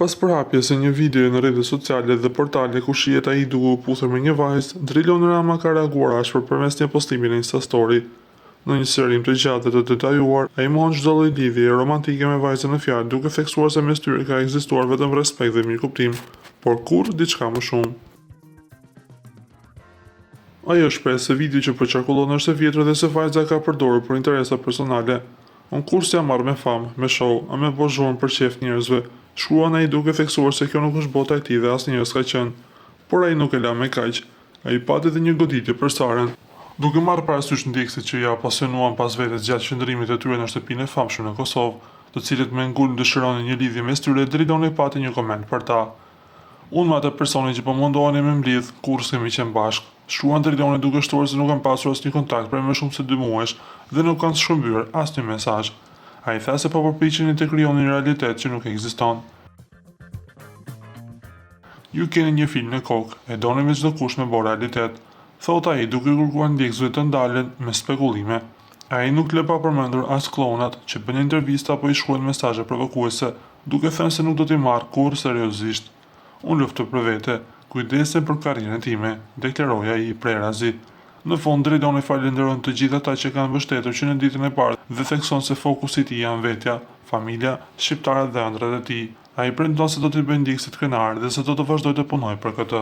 Pas përhapjes së një videoje në rrjetet sociale dhe portale ku shihet ai duke u puthur me një vajzë, Drilon Rama ka reaguar ashpër përmes një postimi në Instastory. Në një sqarim të gjatë dhe të detajuar, ai mohon çdo lloj lidhjeje romantike me vajzën në fjalë, duke theksuar se mes tyre ka ekzistuar vetëm respekt dhe mirëkuptim, por kurrë diçka më shumë. Ai u shpreh se video që po qarkullon është e vjetër dhe se vajza e ka përdorur për interesa personale. Unë kurrë s'jam marrë me famë, me show, a me bo zhurmë për qejf njerëzve, shkruan ai duke theksuar se kjo nuk është bota e tij dhe asnjëherë s'ka qenë. Por ai nuk e la me kaq. Ai pati edhe një goditje për Sarën. Duke marrë parasysh ndjekësit që ia apasionuan pas vetes gjatë qëndrimit të tyre në shtëpinë e famshme në Kosovë, të cilët me ngulm dëshironin një lidhje mes tyre, Driloni pati një koment për ta. Unë me atë personin që po mundoheni me m'lidh, kurrë s'kemi qenë bashkë, shkruan Driloni duke shtuar se nuk kanë pasur asnjë kontakt prej më shumë se dy muajsh dhe nuk kanë shkëmbyer asnjë mesazh. Ai tha se po përpiqeni të krijoni një realitet që nuk ekziston. Ju keni një film në kokë, e doni me çdo kusht me bo realitet, thotë ai duke u kërkuar ndjekësve të ndalen me spekulime. Ai nuk lë pa përmendur as klounat që bëjnë intervista apo i shkruajnë mesazhe provokuese duke thënë se nuk do t'i marrë kurrë seriozisht. Unë luftoj për vete, kujdesem për karrierën time, deklaroi ai prerazi. Në fund, Driloni falënderon të gjithë ata që e kanë mbështetur që në ditën e parë dhe thekson se fokusi i tij janë vetja, familja, shqiptarët dhe ëndrrat e tij. Ai premton se do t'i bëjë ndjekësit krenarë dhe se do të vazhdojë të punojë për këtë.